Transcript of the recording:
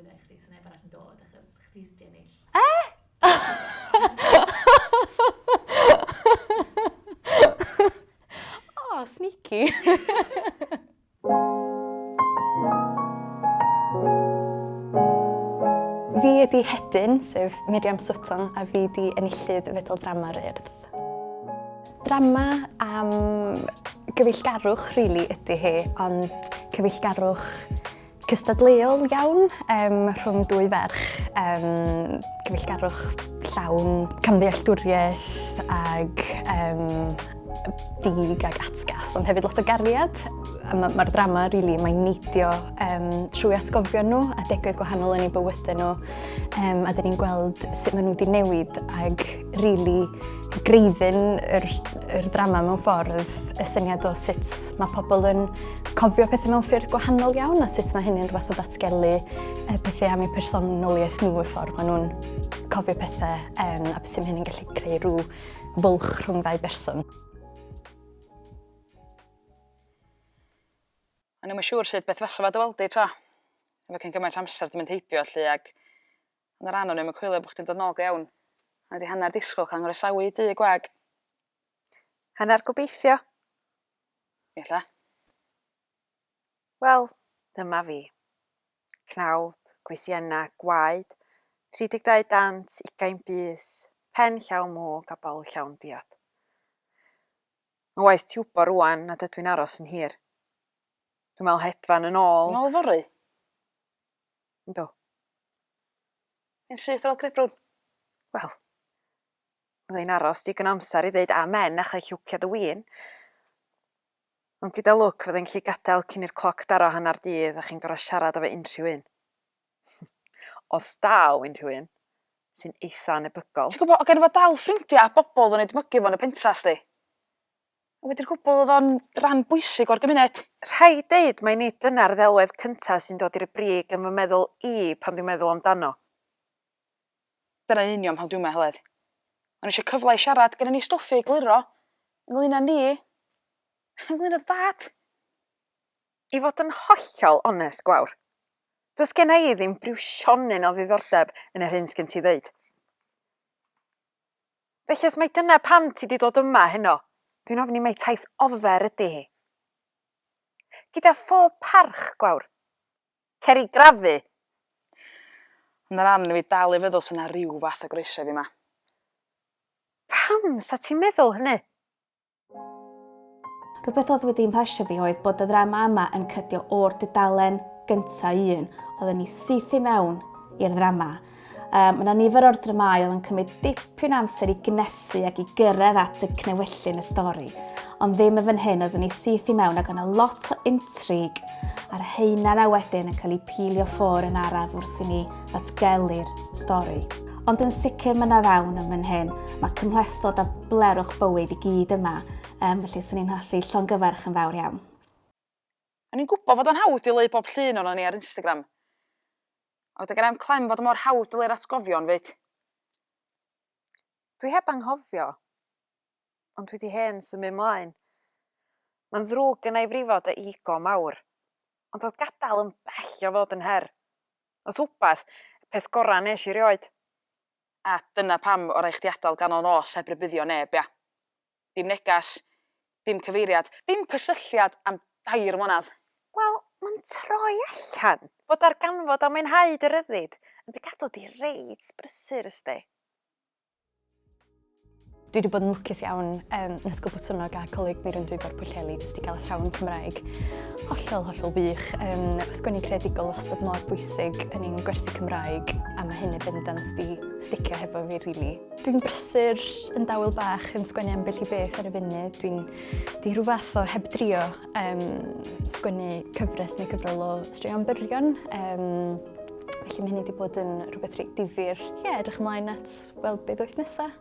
celwyddau i chdi, so neb arall yn dod, achos chdi sydd wedi ennill. E? oh, sneaky. Fi ydi Hedyn, sef Miriam Sutton, a fi di enillydd Fedal Drama'r Urdd. Drama am gyfeillgarwch, really, ydy hi, ond cyfeillgarwch cystadleuol iawn um, rhwng dwy ferch. Um, cyfeillgarwch llawn camddealltwriaeth ag um, dig ag atgas, ond hefyd lot o gariad. A mae'r ma ddrama, really, mae'n neidio um, trwy atgofion nhw a degwedd gwahanol yn eu bywydau nhw. Um, a dyn ni'n gweld sut maen nhw wedi newid ag really greiddyn yr, yr ddrama mewn ffordd, y syniad o sut mae pobl yn cofio pethau mewn ffyrdd gwahanol iawn a sut mae hynny'n rhywbeth o ddatgelu pethau am eu personoliaeth nhw, y ffordd maen nhw'n cofio pethau um, a sut mae hynny'n gallu creu rhyw fwlch rhwng ddau berson. O'n i'm yn siŵr sut beth fasa fo dy weld di 'to. Efo cyn gymaint amser 'di mynd heibio 'lly ag yn y ran o'n i'm yn coelio bo' chdi'n dod nôl go iawn. O'n i 'di hanner disgwyl ca'l 'nghroesawu i dŷ gwag. Hanner gobeithio. Ella. Wel, dyma fi. Cnawd, gwythiennau, gwaed, 32 dant, ugain bys, pen llawn mwg a bol llawn diod. Mae'n waeth ti wybod rŵan nad ydw i'n aros yn hir. Dwi'n meddwl hedfan yn ôl... Yn ôl fory? Yndw. Yn syth ar ôl Grebrwn? Wel, fydda i'n aros digon o amser i ddeud amen a chael llwciad y win. Ond gyda lwc fydda i'n gallu gadael cyn i'r cloc daro hanner dydd a chi'n gorfod siarad efo unrhyw un. Os daw unrhyw un, sy'n eitha anebygol. Ti'n gwybod, oedd gynno fo dal ffrindiau a bobl oedd yn ei dmygu fo yn y pentra, sdi. A wedi'r cwbl oedd o'n ran bwysig o'r gymuned. Rhaid deud mai nid dyna'r ddelwedd cyntaf sy'n dod i'r brig yn fy meddwl i pan dwi'n meddwl amdano. Dyna'n union pam dwi yma, Heledd. O'n i eisiau cyfle i siarad, gynnon ni stwff i egluro ynglyn â ni, ynglyn â dy dad. I fod yn hollol onest, Gwawr, does genna i ddim briwsionyn o ddiddordeb yn yr hyn sgen ti ddeud. Felly os mai dyna pam ti 'di dod yma heno, dwi'n ofni mai taith ofer ydi hi. Gyda phob parch, Gwawr, Cer i grafu! Ond ma' ran o fi dal i feddwl sa 'na ryw fath o groeso i fi 'ma. Pam sa ti'n meddwl hynny? Rhywbeth oedd wedi impresio fi oedd bod y ddrama yma yn cydio o'r dudalen gynta un. Oedden ni syth i mewn i'r ddrama. Um, mae yna nifer o'r dramâu oedd yn cymryd dipyn o amser i gnesu ac i gyrraedd at y cnewyllyn y stori. Ond ddim yn fan hyn, oeddwn ni syth i mewn ac o'na lot o intrig a'r heina na wedyn yn cael ei pilio ffwr yn araf wrth i ni ddatgelu'r stori. Ond yn sicr mae yna ddawn yn fan hyn. Mae cymhlethdod a blerwch bywyd i gyd yma, um, felly swn i'n hoffi llongyfarch yn fawr iawn. O'n i'n gwybod fod o'n hawdd dileu bob llun ohonon ni ar Instagram. Ond doedd gen i'm clem fod o mor hawdd dileu'r atgofion 'fyd. Dwi heb anghofio, ond dwi 'di hen symud mlaen. Mae'n ddrwg gynna i frifo dy ego mawr, ond oedd gadael yn bell o fod yn her. Os wbath, y peth gorau nes i rioed. A dyna pam o rai chdi adael ganol nos heb rybuddio neb, ia? Dim negas, dim cyfeiriad, dim cysylltiad am dair mlynedd. Wel, mae'n troi allan bod darganfod a mwynhau dy ryddid yn dy gadw di reit brysur, ysdi. Dwi wedi bod yn lwcus iawn um, yn Ysgol Botwnnog a Coleg Meirion Dwyfor Pwllheli jyst i gael athrawon Cymraeg hollol, hollol wych. Um, sgwennu creadigol wastad mor bwysig yn ein gwersi Cymraeg a mae hynny bendant di sticio hefo fi, really. Dwi'n brysur yn dawel bach yn sgwennu ambell i beth ar y funud. Dwi'n di rhyw fath o heb drio um, sgwennu cyfres neu cyfrol o straeon byrion. Um, felly mae hynny wedi bod yn rhywbeth reit difyr. Ie, yeah, edrych ymlaen at weld beth wyth nesaf.